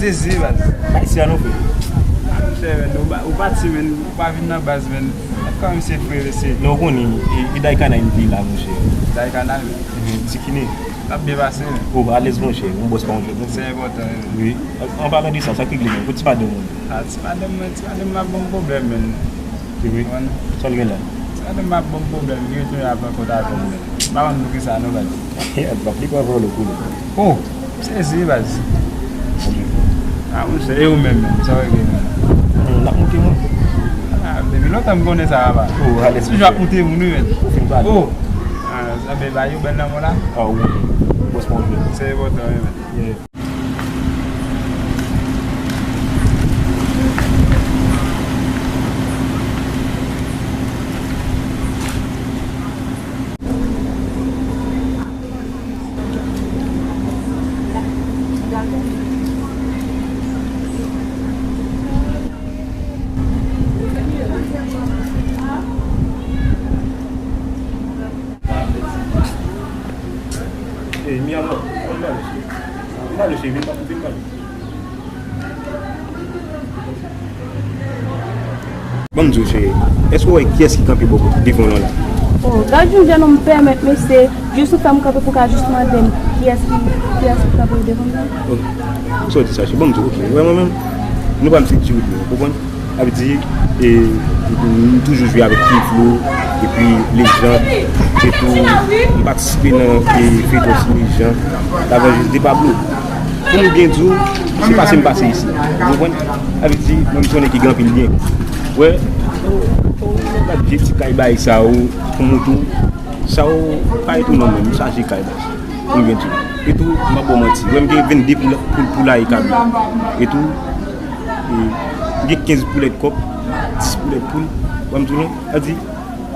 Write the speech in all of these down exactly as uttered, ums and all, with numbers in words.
Sezi, baz. Bay si a non, frè. Ah, monchè, men, ou pa, ou pati, men, ou pa vin nan baz, men. Kòman se frè, mesye? Non, ou konnen, e, e Daikana m te la, monchè. Daikana, men. Mhm, Tikine. L ap byen pase, men. Oh, alèz, monchè. Yon bòs pa yon jwèt, non. Se enpòtan, men. Wi. An palan de sa, sa k regle, men? Kot ti madanm ou? Ah, ti madanm mwen, ti madanm mwen ap ban m pwoblèm, men. Ki vre? Sa l gen la? Ti madanm mwen ap ban m pwoblèm, li retounen ap rankont avè m, men. M pa konn poukisa, non, baz. Li pa vòlè kou, non. Oh! M sezi, baz. Ah, monchè, e ou menm, menm? Sa w regle, menm? Hmm, l ap moute moun. Ah, depi lontan m konnen sa, papa. Oh, alèz, monchè. Toujou ap moute moun, wi, menm. Ou fin pale. Oh! Ah, sa bèl, ba yo bèl nan mwen la. Ah, wi. Bòs pa yon jwèt. Se enpòtan, wi, menm. Yeah. Ey, mi amor, vin pale, cheri. Vin pale, cheri, vin pale, vin pale. Ban m di w, cheri, èske w wè kiyès ki kanpe bò kote devan w lan la? Oh, gad yon jènòm pèmèt, mesye, jis ou fè m kanpe pou ka jis mande m kiyès ki, kiyès ki kanpe devan m lan? Oh, sa w di sa, cheri? Ban m di w, ok, ou wè mwen menm, nou pa m se Djouid, ou konprann? Sa vle di, e, m toujou jwe avèk Kid Flow, epi Legend, epi tou, m patisipe nan, e, feyton Ti Legend, Lavanjis de Pablo. Pou m byen di w, se pase m pase isi. Ou konprann? Sa vle di, mwen m se yon nèg ki gen anpil byen. Wè, ou gad vye ti kay bay sa yo, pou moto, sa yo pa etounan mwen, m chaje kay bay. Pou m byen di w. Etou, m ap ba w manti. Wè, m gen vennde poul, poul, poulaye kabi. Etou, e, m gen kenz poulèt kòk, dis poulèt poul. Wè, m di w non, sa di,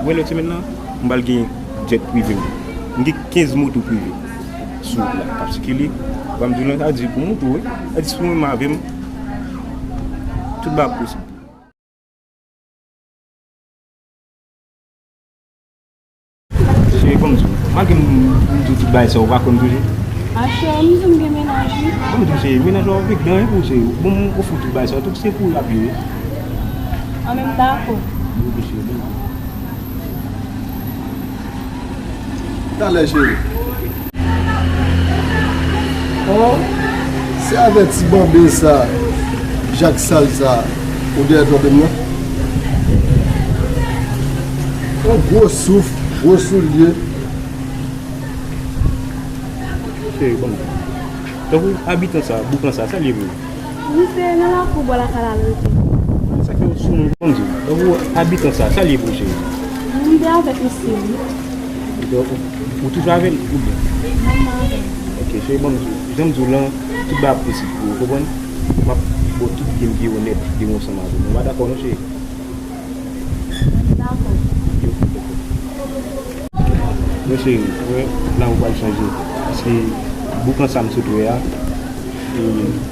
wè, lòt semèn nan, m pral gen jet prive m. M gen kenz moto prive sou wout la, k ap sikile. Wè, m di w non, sa di, pou moto, wi. Sa di, si w menm avè m, tout bagay posib. Cheri, ban m di w. Malgre m, m di w tout bagay sa, ou pa kwè m toujou? A, cheri, m di w m gen mennaj, wi. Ban m di w, cheri, mennaj ou regle anyen pou ou, cheri. Bon, m ofri w tout bagay sa, tout se pou ou l ap ye, wi. An, men m dakò. Ok, cheri, bon. Talè, cheri. Oh, se avè ti banben sa, jak sal sa, ou dèyè tronpe m nan? On gwo souf, gwo soulye. Cheri, ban m. Tankou abitan sa, boukan sa, sa l ye menm? Misye nan lakou bò lakay la l rete. Sa fè w sou moun konn di. Donk ou abitan sa, sa l ye pou w, cheri? M te avèk misye, wi. Donk ou, ou toujou avè l oubyen? Non, m pa avè l. Ok, cheri, bon, jan m di w lan, tout bagay posib pou ou, konprann? M ap ba w tout byen m gen yo nèt, de m ansanm avè w. Nou pa dakò non, cheri? Mwen dakò. Mwen cheri, mwen, la ou pral chanje. Paske boukan sa m sot wè a, e,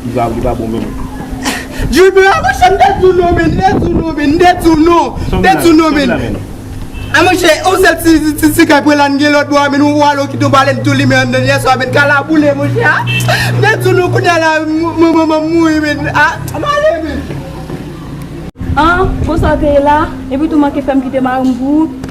li pa, li pa bon menm. Junior, mwen chè m te di w non, men, m te di w non, men, m te di w non, m te di w non, men. A monchè, on sèl ti, ti, ti kay pran la, n gen lòt bò a, men nou walo ki tou pale n tou li, men anndan yèswa, men kalaboule, monchè, a. M te di w non, kounye a la, m, m, m, m mouri, men, a, m ale, men. An, konsa w te ye la, epi tou manke fè m kite mari m pou ou.